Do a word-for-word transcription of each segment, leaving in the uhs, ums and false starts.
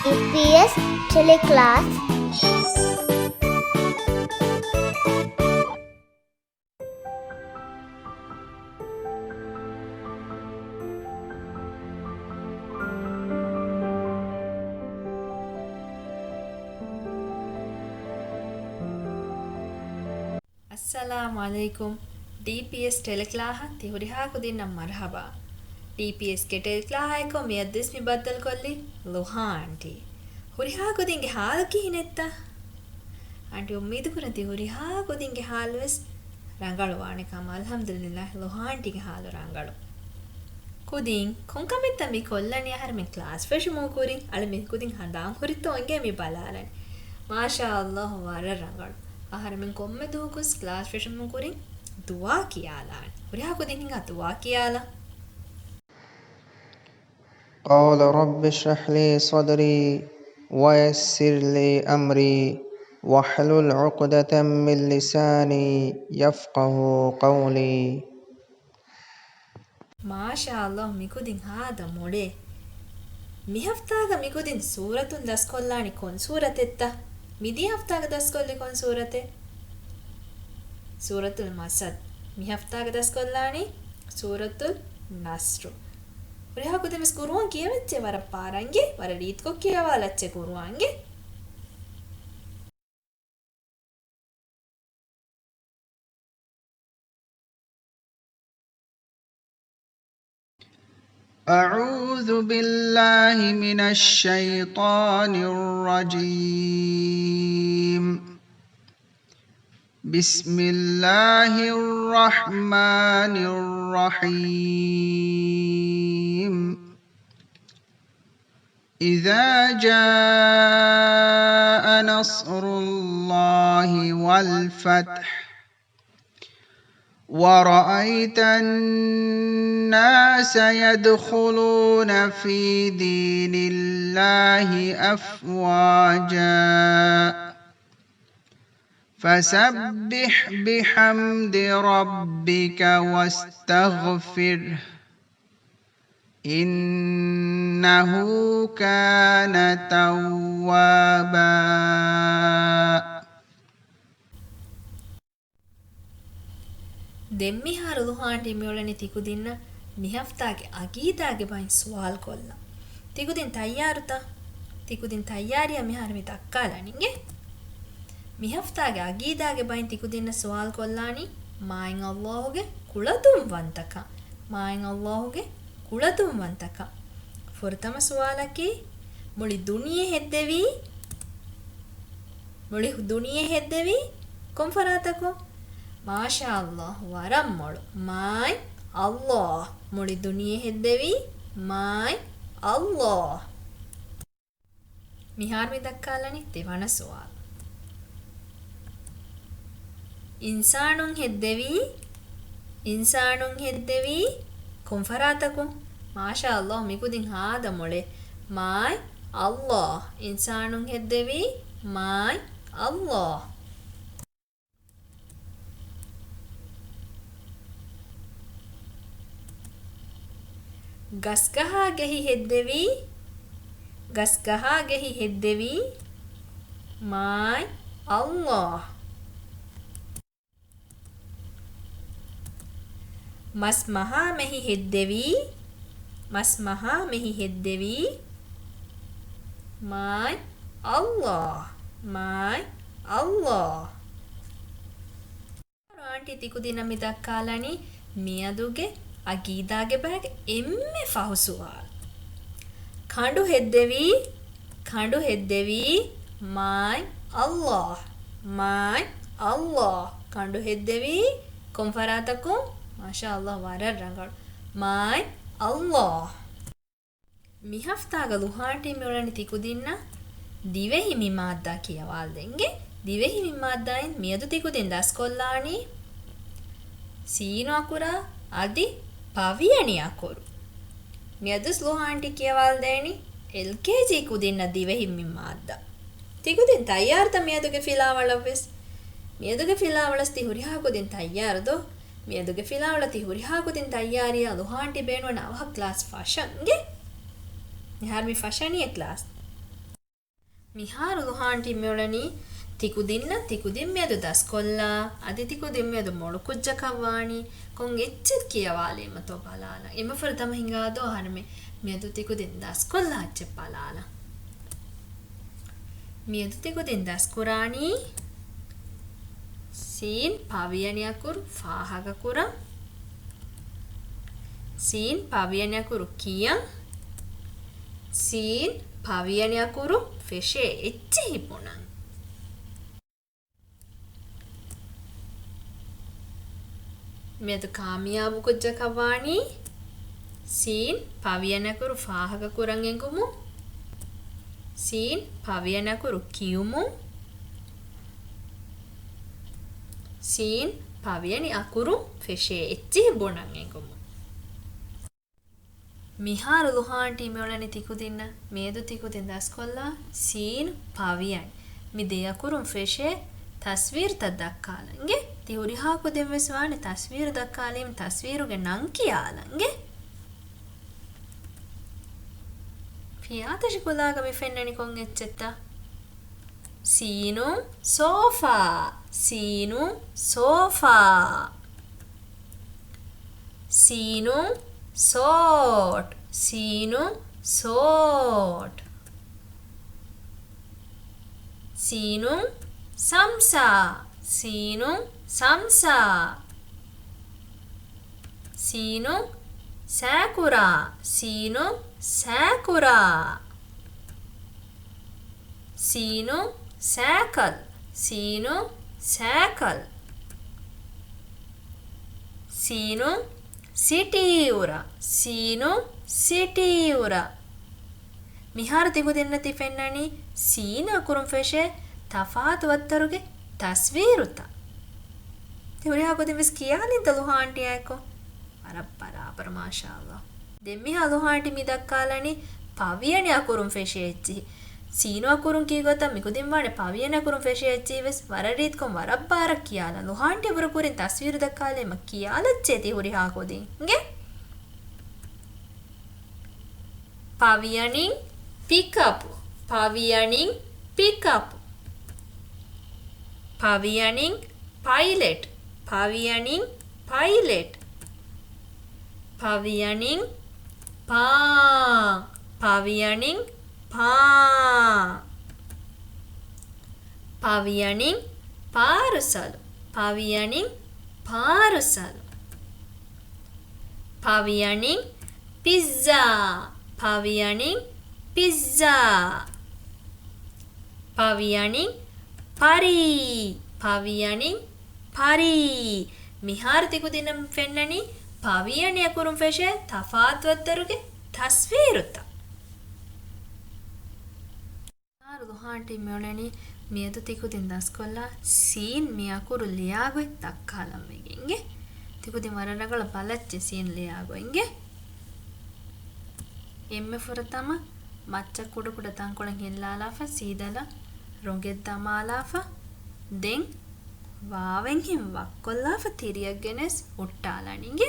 ޑީޕީއެސް ޓެލެ ކްލާސް. އައްސަލާމު ޢަލައިކުމް. ޑީޕީއެސް ޓެލެކްލާހަށް ތި ހުރިހާ ކުދިންނަށް މަރުޙަބާ. ޑީޕީއެސްގެ ޓެލެކްލާހާއެކު މިއަދުވެސް މި ބައްދަލުކޮށްލީ ލުހާ އަންޓީ. ހުރިހާ ކުދިންގެ ހާލު ކިހިނެއްތަ؟ އަންޓީ، އުއްމީދުކުރަން ތި ހުރިހާ ކުދިންގެ ހާލުވެސް ރަނގަޅުވާނެ ކަމަށް. އަލްޙަމްދުލިއްލާހް، ލުހާ އަންޓީގެ ހާލު ރަނގަޅު. ކުދިން، ކޮންކަމެއްތަ މި ކޮށްލަނީ؟ އަހަރެމެން ކްލާސް ފެށުމުން ކުރިން އަޅެ މި ކުދިން ހަނދާން ހުރިތޯ އިނގޭ މި ބަލާލަނީ. މާޝާ ﷲ، ވަރަށް ރަނގަޅު. އަހަރެމެން ކޮންމެ ދުވަހަކުވެސް ކްލާސް ފެށުމުން ކުރިން ދުޢާ ކިޔާލާނެ. ހުރިހާ ކުދިން ހިނގާ ދުޢާ ކިޔާލާ. قال رب اشرح لي صدري ويسر لي أمري واحلل عقدة من لساني يفقهوا قولي. މާޝާ ﷲ، މިކުދިން ހާދަ މޮޅޭ. މި ހަފްތާގަ މިކުދިން ސޫރަތުން ދަސްކޮށްލާނީ ކޮން ސޫރަތެއްތަ؟ މިދިޔަ ހަފްތާގަ ދަސްކޮށްލި ކޮން ސޫރަތެއް؟ ސޫރަތުލް މަސަދް. މި ހަފްތާގަ ދަސްކޮށްލާނީ ސޫރަތުލް ނަޞްރު. ހުރިހާ ކުދިން ވެސް ޤުރުއާން ކިޔަވައްޗޭ، ވަރަށް ޕާރަށް އިނގޭ، ވަރަށް ރީތިކޮށް ކިޔަވާލައްޗޭ ޤުރުއާން އިނގޭ. أعوذ بالله من الشيطان الرجيم. بسم الله الرحمن الرحيم. إذا جاء نصر الله والفتح ورأيت الناس يدخلون في دين الله أفواجا فسبح بحمد ربك واستغفره إنه كان توابا. ދެންމިހާރު ލުހާ އަންޓީ މިއުޅެނީ ތިކުދިންނަށް މިހަފްތާގެ އަގީދާގެ ބައިން ސުވާލު ކޮށްލަން. ތިކުދިން ތައްޔާރުތަ؟ ތިކުދިން ތައްޔާރީއާ މިހާރު މި ދައްކާލަނީ އިނގޭ. މިހަފްތާގެ އަގީދާގެ ބައިން ތިކުދިންނަށް ސުވާލު ކޮށްލާނީ މާތް ﷲ ގެ ކުޅަދުންވަންތަކަން. މާތް ﷲ ގެ ކުޅަދުންވަންތަކަން. ފުރަތަމަ ސުވާލަކީ، މުޅި ދުނިޔެ ހެއްދެވީ، މުޅި ދުނިޔެ ހެއްދެވީ ކޮން ފަރާތަކުން؟ މާޝާ ﷲ، ވަރަށް މޮޅު. މާތް ﷲ. މުޅި ދުނިޔެ ހެއްދެވީ މާތް ﷲ. މިހާރު މި ދައްކާލަނީ ދެވަނަ ސުވާލު. އިންސާނުން ހެއްދެވީ، އިންސާނުން ހެއްދެވީ ކޮން ފަރާތަކުން؟ މާޝާ ﷲ، މިކުދިން ހާދަ މޮޅޭ. މާތް ﷲ. އިންސާނުން ހެއްދެވީ މާތް ﷲ. ގަސްގަހާގެހި ހެއްދެވީ، ގަސްގަހާގެހި ހެއްދެވީ މާތް ﷲ. މަސް މަހާމެހި ހެއްދެވީ، މަސް މަހާމެހި ހެއްދެވީ މާތް ﷲ، މާތް ﷲ. އާންޓީ ތިކުދިންނަށް މި ދައްކާލަނީ މިއަދުގެ އަގީދާގެ ބައިގެ އެންމެ ފަހު ސުވާލު. ކަނޑު ހެއްދެވީ، ކަނޑު ހެއްދެވީ މާތް ﷲ، މާތް ﷲ. ކަނޑު ހެއްދެވީ ކޮން ފަރާތަކުން؟ މާޝާ ﷲ، ވަރަށް ރަނގަޅު. މާތް ﷲ. މި ހަފްތާގަ ލުހާންޓީ މިއުޅެނީ ތިކުދިންނަށް ދިވެހި މި މާއްދާ ކިޔަވާލަދޭން. ދިވެހި މި މާއްދާއިން މިއަދު ތިކުދިން ދަސްކޮށްލާނީ ސީނު އަކުރާ އަދި ޕަވިޔަނި އަކުރު. މިއަދުސް ލުހާންޓީ ކިޔަވާލަދޭނީ އެލްކޭޖީ ކުދިންނަށް ދިވެހި މި މާއްދާ. ތިކުދިން ތައްޔާރުތަ މިއަދުގެ ފިލާވަޅަށްވެސް؟ މިއަދުގެ ފިލާވަޅަސް ތި ހުރިހާ ކުދިން ތައްޔާރު ދޯ؟ މިއަދުގެ ފިލާވަޅަށް ތި ހުރިހާ ކުދިން ތައްޔާރީއާ ލުހާންޓީ ބޭނުންވަނީ އަވަހަށް ކްލާސް ފަށަން އިނގޭ. މިހާރު މި ފަށަނީ އެ ކްލާސް. މިހާރު ލުހާންޓީ މިއުޅެނީ ތިކުދިންނަށް ތިކުދިން މިއަދު ދަސްކޮށްލާ، އަދި ތިކުދިން މިއަދު މޮޅު ކުއްޖަކަށް ވާނީ ކޮން އެއްޗެއް ކިޔަވާލީމަތޯ ބަލާލަން. އެންމެފުރަތަމަ ހިނގާދޯ އަހަރެމެން މިއަދު ތިކުދިން ދަސްކޮށްލާ އެއްޗެއް ބަލާލަން. މިއަދު ތިކުދިން ދަސްކުރާނީ ސީން ޕަވިޔަނި އަކުރު ފާހަގަކުރަން. ސީން ޕަވިޔަނި އަކުރު ކިޔަން. ސީން ޕަވިޔަނި އަކުރު ފެށޭ އެއްޗެހި ބުނަން. މިއަދު ކާމިޔާބު ކުއްޖަކަށް ވާނީ ސީން ޕަވިޔަނި އަކުރު ފާހަގަކުރަން އެނގުމުން، ސީން ޕަވިޔަނި އަކުރު ކިޔުމުން، ސީން ޕަވިޔަނި އަކުރު ފެށޭ އެއްޗެހި ބުނަން އެނގުމުން. މިހާރު ލުހާންޓީ މިއުޅެނީ ތިކުދިންނަށް މިއަދު ތިކުދިން ދަސްކޮށްލާ ސީން ޕަވިޔަނި މި ދެ އަކުރުން ފެށޭ ތަސްވީރުތައް ދައްކާލަން އިނގޭ. ތި ހުރިހާ ކުދިން ވެސް ވާނެ ތަސްވީރު ދައްކާލީމަ ތަސްވީރުގެ ނަން ކިޔާލަން އިނގޭ. ފިޔާތަށި ކުލާގަ މި ފެންނަނީ ކޮން އެއްޗެއްތަ؟ ސީނު ސޯފާ، ސީނު ސޯފާ. ސީނު ސޯޓް، ސީނު ސޯޓް. ސީނު ސަމްސާ، ސީނު ސަމްސާ. ސީނު ސާކުރާ، ސީނު ސާކުރާ. ސީނު ސައިކަލް، ސީނު ސައިކަލް. ސީނު ސިޓީއުރަ، ސީނު ސިޓީއުރަ. މިހާރު ތިކުދިންނަށް ތި ފެންނަނީ ސީން އަކުރުން ފެށޭ ތަފާތު ވައްތަރުގެ ތަސްވީރުތައް. ތި ހުރިހާ ކުދިން ވެސް ކިޔާލިންތަ ލުހާންޓީއާއެކު؟ ވަރަށް ބަރާބަރު، މާޝާﷲ. ދެން މިހާ ލުހާންޓީ މި ދައްކާލަނީ ޕަވިޔަނި އަކުރުން ފެށޭ އެއްޗެހި. ސީނު އަކުރުން ކީ ގޮތަށް މިކުދިން ވާނެ ޕަވިޔަނި އަކުރުން ފެށޭ އެއްޗެހި ވެސް ވަރަށް ރީތިކޮށް ވަރަށް ބާރަށް ކިޔާލަން. ލުހާންޓީ އިބުރު ކުރިން ތަސްވީރު ދައްކާލީމަ ކިޔާލައްޗޭ ތި ހުރިހާ ކުދިން. އިނގޭ؟ ޕަވިޔަނިން ޕިކަޕު، ޕަވިޔަނިން ޕިކަޕު. ޕަވިޔަނިން ޕައިލެޓް، ޕަވިޔަނިން ޕައިލެޓް. ޕަވިޔަނިން ޕާ، ޕަވިޔަނިން ޕާ. ޕަވިޔަނިން ޕާރުސަލު، ޕަވިޔަނިން ޕާރުސަލު. ޕަވިޔަނިން ޕިއްޒާ، ޕަވިޔަނިން ޕިއްޒާ. ޕަވިޔަނިން ޕަރީ، ޕަވިޔަނިން ޕަރީ. މިހާރު ތިކުދިންނަށް ފެންނަނީ ޕަވިޔަނި އަކުރުން ފެށޭ ތަފާތު ވައްތަރުގެ ތަސްވީރުތައް. މިހާރު ލުހާންޓީ މިއުޅެނީ މިއަދު ތިކުދިން ދަސްކޮށްލާ ސީން މި އަކުރު ލިޔާ ގޮތް ދައްކާލަން ވެގެން އިނގޭ. ތިކުދިން ވަރަށް ރަނގަޅަށް ބަލައްޗޭ ސީން ލިޔާ ގޮތް އިނގޭ. އެންމެ ފުރަތަމަ މައްޗަށް ކުޑަކުޑަ ތަންކޮޅެއް ހެއްލާލާފަ ސީދަލަށް ރޮނގެއް ދަމާލާފަ، ދެން ވާވެންހެން ވައްކޮށްލާފަ ތިރިއަށް ގެނެސް ހުއްޓާލަން އިނގޭ.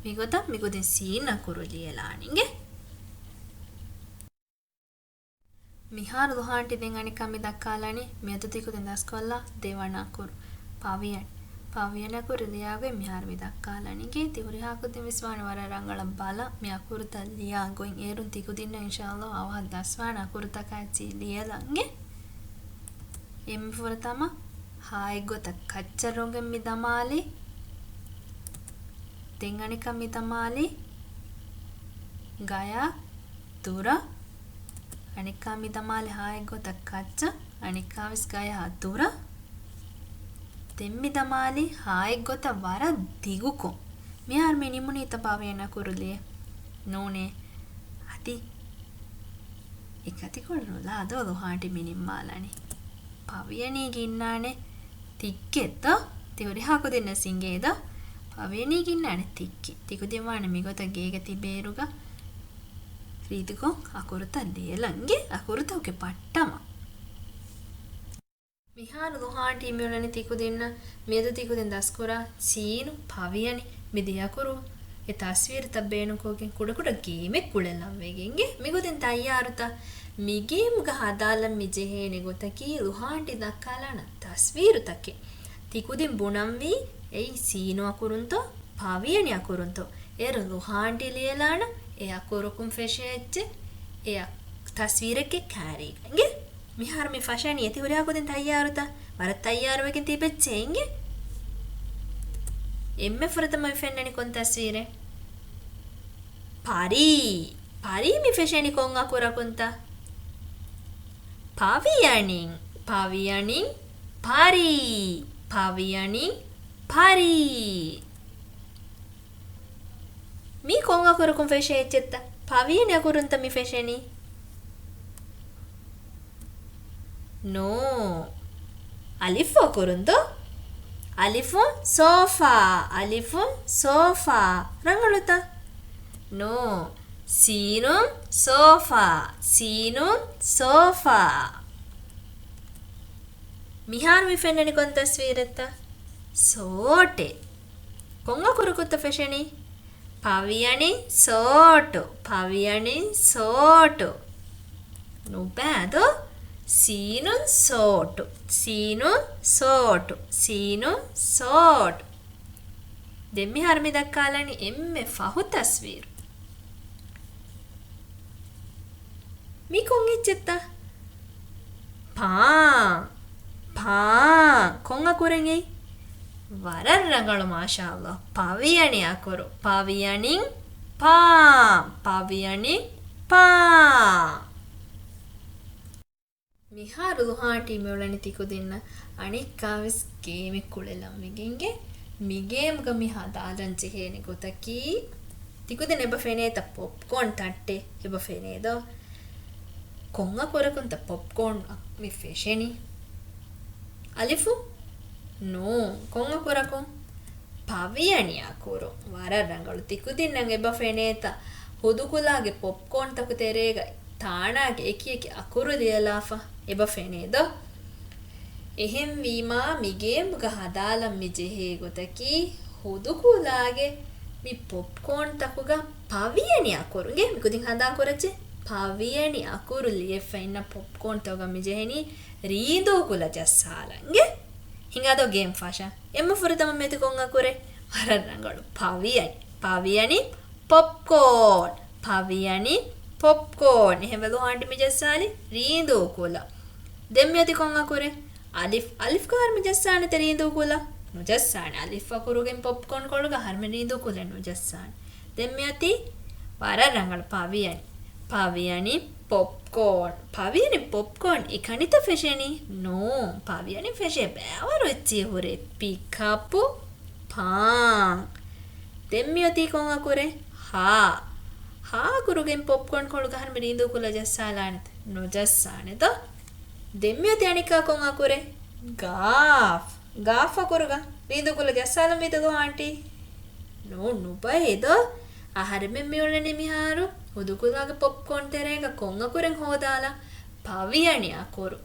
މިގޮތަށް މިގުދިން ސީން އަކުރު ލިޔެލާން އިނގޭ. މިހާރު ލުހާންޓީ ދެން އަނެއްކާ މި ދައްކާލަނީ މިއަދު ތިކުދިން ދަސްކޮށްލާ ދެވަނަ އަކުރު ޕަވިޔަނި. ޕަވިޔަނި އަކުރު ލިޔާ ގޮތް މިހާރު މި ދައްކާލަނީ. އިނގޭ ތި ހުރިހާ ކުދިން ވެސް ވާނެ ވަރަށް ރަނގަޅަށް ބަލަ މި އަކުރުތައް ލިޔާ ގޮތް. އޭރުން ތިކުދިންނަށް އިންޝާﷲ އަވަހަށް ދަސްވާނެ އަކުރުތަކާ އެއްޗެހި ލިޔެލަން އިނގޭ. އެންމެ ފުރަތަމަ ހާއެއްގޮތަށް ކައްޗަށް ރޮނގެއް މި ދަމާލީ. ދެން އަނެއްކާ މި ދަމާލީ ގަޔާ ދުރަށް. އަނެއްކާ މި ދަމާލި ހާއެއްގޮތަށް ކައްޗަށް، އަނެއްކާވެސް ގަޔާ ދުރަށް. ދެން މި ދަމާލި ހާއެއްގޮތަށް ވަރަށް ދިގުކޮށް. މިހާރު މި ނިމުނީތަ ޕަވިޔަނި އަކުރު ލިޔެ؟ ނޫނޭ. އަދި އެކަތިކޮޅު ރޮލާ ދޯ ލުހާންޓީ މި ނިންމާލަނީ. ޕަވިޔަނީގެ އިންނާނެ ތިއްކެއް ދޯ؟ ތި ހުރިހާ ކުދިންނަށް އިނގޭ ދޯ؟ ޕަވިޔަނީގެ އިންނާނެ ތިއްކެއް. ތިކުދިން ވާނެ މިގޮތަށް ގޭގަ ތިބޭއިރުގަ ރީތިކޮށް އަކުރުތައް ލިޔެލަން އިނގޭ. އަކުރުތަކުގެ ޕައްޓަމަށް. މިހާރު ލުހާންޓީ މިއުޅެނީ ތިކުދިންނަށް މިއަދު ތިކުދިން ދަސްކުރާ ސީނު ޕަވިޔަނި މި ދެ އަކުރު އެ ތަސްވީރުތައް ބޭނުންކޮށްގެން ކުޑަކުޑަ ގޭމެއް ކުޅެލަން ވެގެން. އިނގޭ، މިގޮތުން ތައްޔާރުތަ؟ މި ގޭމްގަ ހަދާލަން މި ޖެހޭނެ ގޮތަކީ ލުހާންޓީ ދައްކާލާނަން ތަސްވީރުތަކެއް. ތިކުދިން ބުނަންވީ އެއީ ސީނު އަކުރުންތޯ ޕަވިޔަނި އަކުރުންތޯ؟ އޭރު ލުހާންޓީ ލިޔެލާނަން އެ އަކުރަކުން ފެށޭ އެއްޗެއް އެ އަ-، ތަސްވީރެއްގެ ކާރީގަ. އިނގޭ؟ މިހާރު މި ފަށަނީ އެތި ހުރިހާ ކުދިން ތައްޔާރުތަ؟ ވަރަށް ތައްޔާރުވެގެން ތިބެއްޗޭ. އިނގޭ؟ އެންމެ ފުރަތަމަ މި ފެންނަނީ ކޮން ތަސްވީރެއް؟ ޕަރީ. ޕަރީ މި ފެށެނީ ކޮން އަކުރަކުންތަ؟ ޕަވިޔަނިން. ޕަވިޔަނިން. ޕަރީ. ޕަވިޔަނިން. ޕަރީ. މީ ކޮން އަކުރަކުން ފެށޭ އެއްޗެއްތަ؟ ޕަވިޔަނި އަކުރުންތަ މި ފެށެނީ؟ ނޯ. އަލިފު އަކުރުން ދޯ؟ އަލިފުން ސޯފާ. އަލިފުން ސޯފާ. ރަނގަޅުތަ؟ ނޯ. ސީނުން ސޯފާ. ސީނުން ސޯފާ. މިހާރު މި ފެންނަނީ ކޮން ތަސްވީރެއްތަ؟ ސޯޓެއް. ކޮން އަކުރަކުންތަ ފެށެނީ؟ ޕަވިޔަނިން ސޯޓު. ޕަވިޔަނިން ސޯޓު. ނުބައި ދޯ؟ ސީނުން ސޯޓު. ސީނުން ސޯޓު. ސީނުން ސޯޓު. ދެން މިހާރު މި ދައްކާލަނީ އެންމެ ފަހު ތަސްވީރު. މި ކޮން އެއްޗެއްތަ؟ ޕާ. ޕާ. ކޮން އަކުރެއް އެއީ؟ ވަރަށް ރަނގަޅު، މާޝާﷲ. ޕަވިޔަނި އަކުރު. ޕަވިޔަނިން ޕާ. ޕަވިޔަނިން ޕާ. މިހާރު ލުހާ އާންޓީ މިއުޅެނީ ތިކުދިންނަށް އަނެއްކާވެސް ގޭމެއް ކުޅެލަން ވެގެން. އިނގޭ، މި ގޭމްގަ މި ހަދާލަން ޖެހޭނެ ގޮތަކީ، ތިކުދިން އެބަ ފެނޭތަ ޕޮޕްކޯން ތައްޓެއް އެބަ ފެނޭދޯ؟ ކޮން އަކުރަކުންތަ ޕޮޕްކޯން އަ-، މި ފެށެނީ؟ އަލިފު؟ ނޫން. ކޮން އަކުރަކުން؟ ޕަވިޔަނި އަކުރު. ވަރަށް ރަނގަޅު. ތިކުދިންނަށް އެބަ ފެނޭތަ ހުދުކުލާގެ ޕޮޕްކޯންތަކު ތެރޭގަ ތާނާގެ އެކިއެކި އަކުރު ލިޔެލާފަ އެބަ ފެނޭދޯ؟ އެހެންވީމާ، މި ގޭމްގަ ހަދާލަން މި ޖެހޭ ގޮތަކީ، ހުދުކުލާގެ މި ޕޮޕްކޯންތަކުގަ ޕަވިޔަނި އަކުރު، އިނގޭ، މިކުދިން ހަނދާން ކުރައްޗޭ، ޕަވިޔަނި އަކުރު ލިޔެފަ އިންނަ ޕޮޕްކޯންތަކުގަ މި ޖެހެނީ ރީނދޫ ކުލަ ޖައްސާލަން. އިނގޭ، ހިނގާދޯ ގޭމް ފަށަން. އެންމެ ފުރަތަމަ މިއޮތީ ކޮން އަކުރެއް؟ ވަރަށް ރަނގަޅު. ޕަވިޔަނި. ޕަވިޔަނި ޕޮޕްކޯން. ޕަވިޔަނި ޕޮޕްކޯން. އެހެންވެ ލުހާ އާންޓީ މި ޖައްސާލި ރީނދޫ ކުލަ. ދެން މިއޮތީ ކޮން އަކުރެއް؟ އަލިފް. އަލިފްގަ އަހަރުމެން ޖައްސާނެތަ ރީނދޫ ކުލަ؟ ނުޖައްސާނެ. އަލިފް އަކުރުގެ ޕޮޕްކޯން ކޮޅުގަ އަހަރުމެން ރީނދޫ ކުލަ ނުޖައްސާނެ. ދެން މިއޮތީ ވަރަށް ރަނގަޅު ޕަވިޔަނި. ޕަވިޔަނި ޕޮޕްކޯން. ޕަވިޔަނި ޕޮޕްކޯން އެކަނިތަ ފެށެނީ؟ ނޫން. ޕަވިޔަނި ފެށޭ ބައިވަރު އެއްޗެއް ހުރެ ޕިކަޕު ޕާން. ދެން މިއޮތީ ކޮން އަކުރެއް؟ ހާ. ހާ އަކުރުގެ ޕޮޕްކޯން ކޮޅުގަ އަހަރުމެން ރީނދޫ ކުލަ ޖައްސާލާނެތަ؟ ނުޖައްސާނެ ދޯ؟ ދެން މިއޮތީ އަނެއްކާ ކޮން އަކުރެއް؟ ގާފް. ގާފް އަކުރުގަ ރީނދޫ ކުލަ ޖައްސާލަންވީތަ ލުހާ އާންޓީ؟ ނޫން، ނުބައޭ ދޯ؟ އަހަރެމެން މިއުޅެނީ މިހާރު ހުދުކުލާގެ ޕޮޕްކޯން ތެރޭގަ ކޮން އަކުރެއް ހޯދާލާ؟ ޕަވިޔަނި އަކުރު.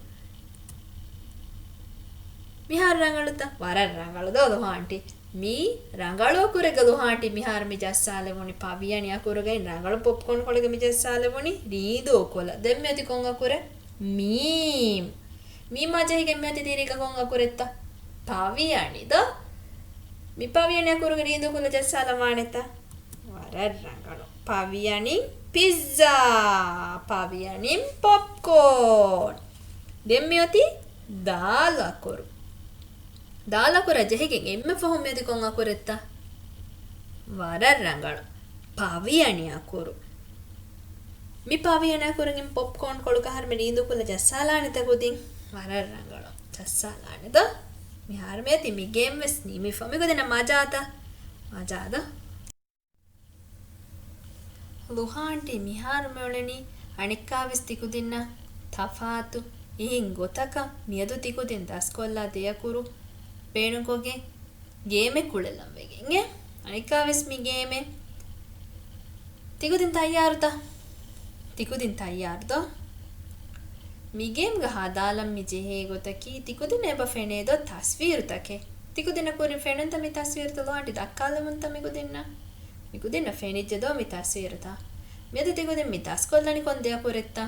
މިހާރު ރަނގަޅުތަ؟ ވަރަށް ރަނގަޅު ދޯ ލުހާ އާންޓީ؟ މީ ރަނގަޅު އަކުރެއްގަ ލުހާ އާންޓީ މިހާރު މި ޖައްސާލެވުނީ ޕަވިޔަނި އަކުރުގައި ރަނގަޅު ޕޮޕްކޯން ކޮޅުގަ މި ޖައްސާލެވުނީ ރީނދޫ ކުލަ. ދެން މިއޮތީ ކޮން އަކުރެއް؟ މީމް. މީމާ ޖެހިގެން މިއޮތީ ތިރީގަ ކޮން އަކުރެއްތަ؟ ޕަވިޔަނި ދޯ؟ މި ޕަވިޔަނި އަކުރުގަ ރީނދޫ ކުލަ ޖައްސާލަން ވާނެތަ؟ ވަރަށް ރަނގަޅު. ޕަވިޔަނިން ޕިއްޒާ. ޕަވިޔަނިން ޕޮޕްކޯން. ދެން މިއޮތީ ދާލް އަކުރު. ދާލް އަކުރަށް ޖެހިގެން އެންމެ ފަހުން މިއޮތީ ކޮން އަކުރެއްތަ؟ ވަރަށް ރަނގަޅު. ޕަވިޔަނި އަކުރު. މި ޕަވިޔަނި އަކުރުގެ ޕޮޕްކޯން ކޮޅުގަ އަހަރުމެން ރީނދޫ ކުލަ ޖައްސާލާނެތަ ކުދިން؟ ވަރަށް ރަނގަޅު. ޖައްސާލާނެ ދޯ؟ މިހާރު މިއޮތީ މި ގޭމް ވެސް ނިމިފަ. މި ކުދިންނަށް މަޖާތަ؟ މަޖާ ދޯ؟ ލުހާ އާންޓީ މިހާރު މިއުޅެނީ އަނެއްކާވެސް ތިކުދިންނަށް ތަފާތު އެހެން ގޮތަކަށް. މިއަދު ތިކުދިން ދަސްކޮށްލާ ދެ އަކުރު ބޭނުންކޮށްގެން ގޭމެއް ކުޅެލަން ވެގެން. އެ އަނެއްކާވެސް މި ގޭމެއް. ތިކުދިން ތައްޔާރުތަ؟ ތިކުދިން ތައްޔާރު ދޯ؟ މި ގޭމްގަ ހަދާލަން މި ޖެހޭ ގޮތަކީ، ތިކުދިން އެބަ ފެނޭ ދޯ ތަސްވީރުތަކެއް؟ ތިކުދިންނަށް ކުރިން ފެނުންތަ މި ތަސްވީރުތައް؟ ލުހާ އާންޓީ ދައްކާލެވުންތަ މިކުދިންނަށް؟ މިކުދިންނަށް ފެނިއްޖެދޯ މި ތަސްވީރުތައް؟ މިއަދު ތިކުދިން މި ދަސްކޮށްލަނީ ކޮން ދެ އަކުރެއްތަ؟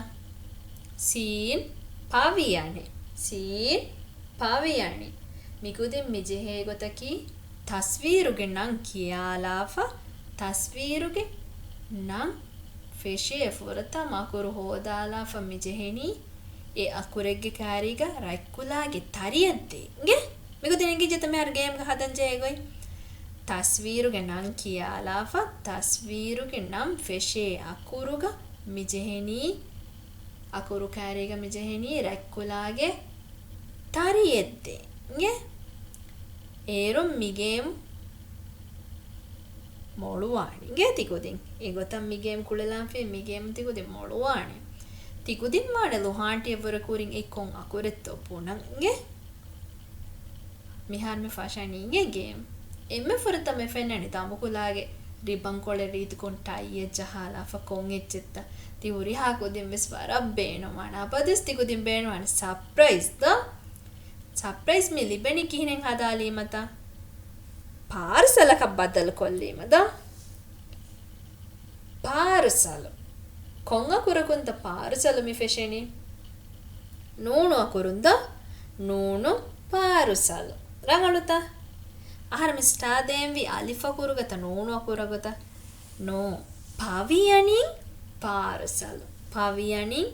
ސީން ޕަވިޔަނި. ސީން ޕަވިޔަނި. މިކުދިން މި ޖެހޭ ގޮތަކީ ތަސްވީރުގެ ނަން ކިޔާލާފަ، ތަސްވީރުގެ ނަން ފެށޭ ފުރަތަމަ އަކުރު ހޯދާލާފަ މި ޖެހެނީ އެ އަކުރެއްގެ ކާރީގަ ރަތްކުލާގެ ތަރިއެއް ދޭން. އިނގޭ؟ މިކުދިން އެނގިއްޖެތަ މިހާރު ގޭމްގަ ހަދަން ޖެހޭ ގޮތް؟ ތަސްވީރުގެ ނަން ކިޔާލާފަ، ތަސްވީރުގެ ނަން ފެށޭ އަކުރުގަ މި ޖެހެނީ، އަކުރު ކާރީގަ މި ޖެހެނީ ރަތްކުލާގެ ތަރިއެއް ދޭން. އިނގޭ؟ އޭރުން މި ގޭމް މޮޅުވާނެ. އިނގޭ ތިކުދިން. އެގޮތަށް މި ގޭމް ކުޅެލާންފި މި ގޭމް ތިކުދިން މޮޅުވާނެ. ތިކުދިން ވާނެ ލުހާންޓިއަށްވުރެ ކުރިން އެއްކޮން އަކުރެއްތޯ ބުނަން. އިނގޭ؟ މިހާރު މި ފަށަނީ އިނގޭ ގޭމް. އެންމެ ފުރަތަމަ ފެންނަނީ ދަނބުކުލާގެ ރިބަން ކޮޅެއް ރީތިކޮށް ޓައިއެއް ޖަހާލާފަ ކޮން އެއްޗެއްތަ؟ ތި ހުރިހާ ކުދިން ވެސް ވަރަށް ބޭނުންވާނެ. އަބަދުވެސް ތި ކުދިން ބޭނުންވާނެ ސަޕްރައިޒް ދޯ؟ ސަޕްރައިޒް މި ލިބެނީ ކިހިނެއް ހަދާލީމަތަ؟ ޕާރްސަލަކަށް ބަދަލު ކޮށްލީމަ ދޯ؟ ޕާރްސަލު. ކޮން އަކުރަކުންތަ ޕާރްސަލު މި ފެށެނީ؟ ނޫނު އަކުރުން ދޯ؟ ނޫނު ޕާރްސަލު. ރަނގަޅުތަ؟ އަހަރެމެން ސްޓާ ދޭންވީ އަލިފް އަކުރުގަތަ ނޫނު އަކުރުގަތަ؟ ނޯ. ޕަވިޔަނިން ޕާރްސަލު. ޕަވިޔަނިން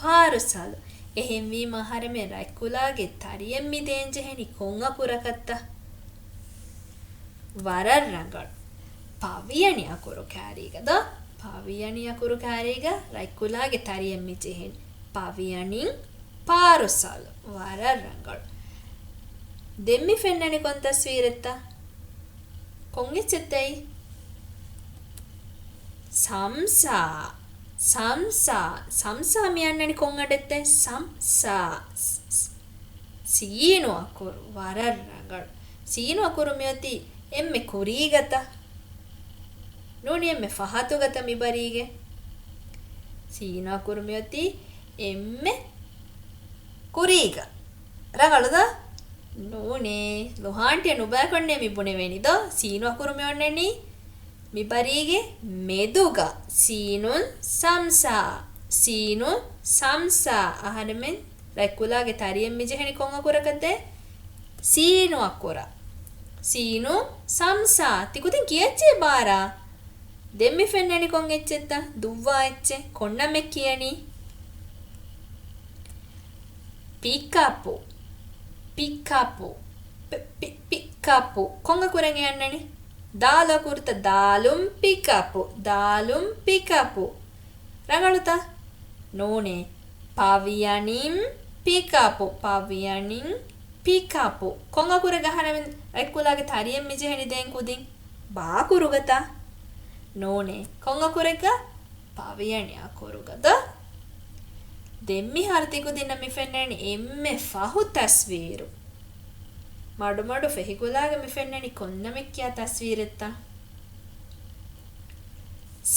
ޕާރްސަލު. އެހެންވީމަ އަހަރެމެން ރަތްކުލާގެ ތަރިއެއް މި ދޭން ޖެހެނީ ކޮން އަކުރަކަށްތަ؟ ވަރަށް ރަނގަޅު. ޕަވިޔަނި އަކުރު ކާރީގަ ދޯ؟ ޕަވިޔަނި އަކުރު ކާރީގަ ރަތްކުލާގެ ތަރިއެއް މި ޖެހެނީ. ޕަވިޔަނިން ޕާރުސަލު. ވަރަށް ރަނގަޅު. ދެން މި ފެންނަނީ ކޮން ތަސްވީރެއްތަ؟ ކޮން އެއްޗެއްތައީ؟ ސަމްސާ. ސަމްސާ. ސަމްސާ މި އަންނަނީ ކޮން އަޑެއްތަ؟ ސަމްސާ. ސީނު އަކުރު. ވަރަށް ރަނގަޅު. ސީނު އަކުރު މިއޮތީ އެންމެ ކުރީގަތަ؟ ނޫނީ އެންމެ ފަހަތުގަތަ މި ބަރީގެ؟ ސީނު އަކުރު މިއޮތީ އެންމެ ކުރީގަ. ރަނގަޅުދަ؟ ނޫނޭ. ލުހާންޓިއަށް ނުބައިކޮށްނޭ މި ބުނެވޭނީ ދޯ؟ ސީނު އަކުރު މި އޮންނަނީ މި ބަރީގެ މެދުގަ. ސީނުން ސަމްސާ. ސީނު ސަމްސާ. އަހަރެމެން ރަތްކުލާގެ ތަރިއެއް މި ޖެހެނީ ކޮން އަކުރަކަށްދޭ؟ ސީނު އަކުރަށް. ސީނު ސަމްސާ. ތިކުދިން ކިޔައްޗޭ ބާރާ. ދެން މި ފެންނަނީ ކޮން އެއްޗެއްތަ؟ ދުއްވާ އެއްޗެއް. ކޮން ނަމެއް ކިޔަނީ؟ ޕިކަޕު. ޕިކަޕު. ޕި-، ޕި-، ޕިކަޕު. ކޮން އަކުރެއް އަންނަނީ؟ ދާލު އަކުރުތަ؟ ދާލުން ޕިކަޕު. ދާލުން ޕިކަޕު. ރަނގަޅުތަ؟ ނޫނޭ. ޕަވިޔަނިން ޕިކަޕު. ޕަވިޔަނިން ޕިކަޕު. ކޮން އަކުރެއްގަ އަހަރެމެން ރަތްކުލާގެ ތަރިއެއް މި ޖެހެނީ ދޭން ކުދިން؟ ބާ އަކުރުގަތަ؟ ނޫނޭ. ކޮން އަކުރެއްގަ؟ ޕަވިޔަނި އަކުރުގަ ދޯ؟ ދެން މިހާރު ތިކުދިންނަށް މި ފެންނަނީ އެންމެ ފަހު ތަސްވީރު. މަޑުމަޑު ފެހިކުލާގަ މި ފެންނަނީ ކޮން ނަމެއް ކިޔާ ތަސްވީރެއްތަ؟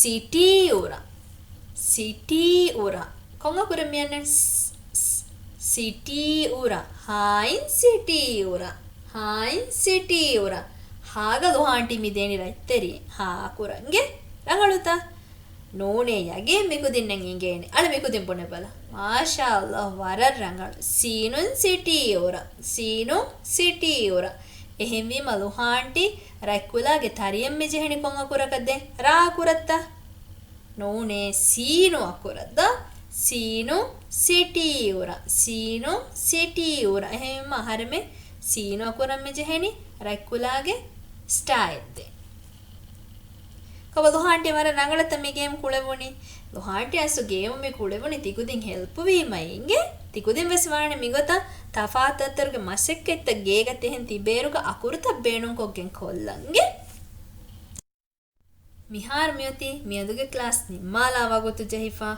ސިޓީ އުރަ. ސިޓީ އުރަ. ކޮން އަކުރެއް މި އަންނަނީ؟ ސް-، ސް-، ސިޓީ އުރަ. ހާއިން ސިޓީ އުރަ. ހާއިން ސިޓީ އުރަ. ހާގަ ލުހާންޓީ މި ދޭނީ ރަތްތެރި. ހާ އަކުރަށް. އިނގޭ؟ ރަނގަޅުތަ؟ ނޫނޭ ޔަގީން މިކުދިންނަށް އިނގޭނެ. އަޅެ މިކުދިން ބުނެބަލަ. މާޝާﷲ ވަރަށް ރަނގަޅު. ސީނުން ސިޓީ އުރަ. ސީނު ސިޓީ އުރަ. އެހެންވީމަ ލުހާންޓީ ރަތްކުލާގެ ތަރިއެއް މި ޖެހެނީ ކޮން އަކުރަކަށްދޭ؟ ރާ އަކުރަށްތަ؟ ނޫނޭ ސީނު އަކުރަށް ދޯ؟ ސީނު ސިޓީ އުރަ. ސީނު ސިޓީ އުރަ. އެހެންވީމަ އަހަރެމެން ސީނު އަކުރަށް މި ޖެހެނީ ރަތްކުލާގެ ސްޓާއެއް ދޭން. ކޮބާ ލުހާންޓީ ވަރަށް ރަނގަޅަށްތަ މި ގޭމް ކުޅެވުނީ؟ ލުހާންޓީ އަސްލު ގޭމް މި ކުޅެވުނީ ތިކުދިން ހެލްޕުވީމައި އިނގޭ. ތިކުދިން ވެސް ވާނެ މިގޮތަށް ތަފާތު އަތޮޅުގެ މަސައްކަތްތައް ގޭގަ ތެހެން ތިބޭރުގަ އަކުރުތައް ބޭނުންކޮށްގެން ކޮށްލަން އިނގޭ. މިހާރު މިއޮތީ މިއަދުގެ ކްލާސް ނިންމާލާ ވަގުތު ޖެހިފަ.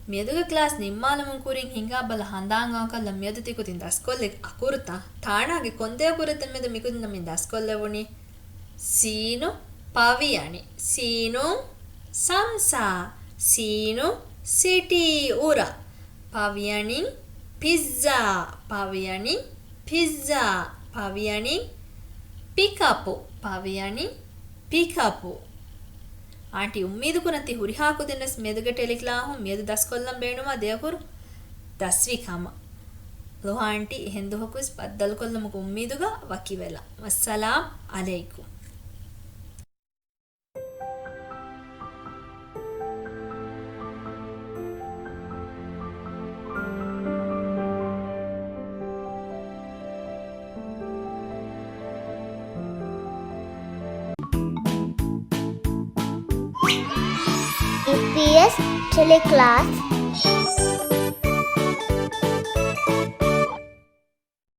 މިއަދުގެ ކްލާސް ނިންމާލުމުން ކުރިން ހިނގާބަލަ ހަނދާން އައުކަލަ މިއަދު ތިކުދިން ދަސްކޮށްލި އަކުރުތައް ތާނާގެ ކޮންދެއަކުރެއްތަ މިއަދު މިކުދިންނަށް މި ދަސްކޮށްލެވުނީ؟ ސީނު ޕަވިޔަނި. ސީނު ސަމްސާ. ސީނު ސިޓީ އުރަ. ޕަވިޔަނިން ޕިއްޒާ. ޕަވިޔަނިން ޕިއްޒާ. ޕަވިޔަނިން ޕިކަޕު. ޕަވިޔަނިން ޕިކަޕު. އާންޓީ އުއްމީދު ކުރަން ތި ހުރިހާ ކުދިންވެސް މިއަދުގެ ޓެލިކްލާހުން މިއަދު ދަސްކޮށްލަން ބޭނުމާ ދެއަކުރު ދަސްވީ ކަމަށް. ލޯހާ އާންޓީ އެހެން ދުވަހަކުވެސް ބައްދަލުކޮށްލުމުގެ އުއްމީދުގަ ވަކިވެލަން. ވައްސަލާމް އަލައިކުމް. އީޕީއެސް ޓެލިކްލާސް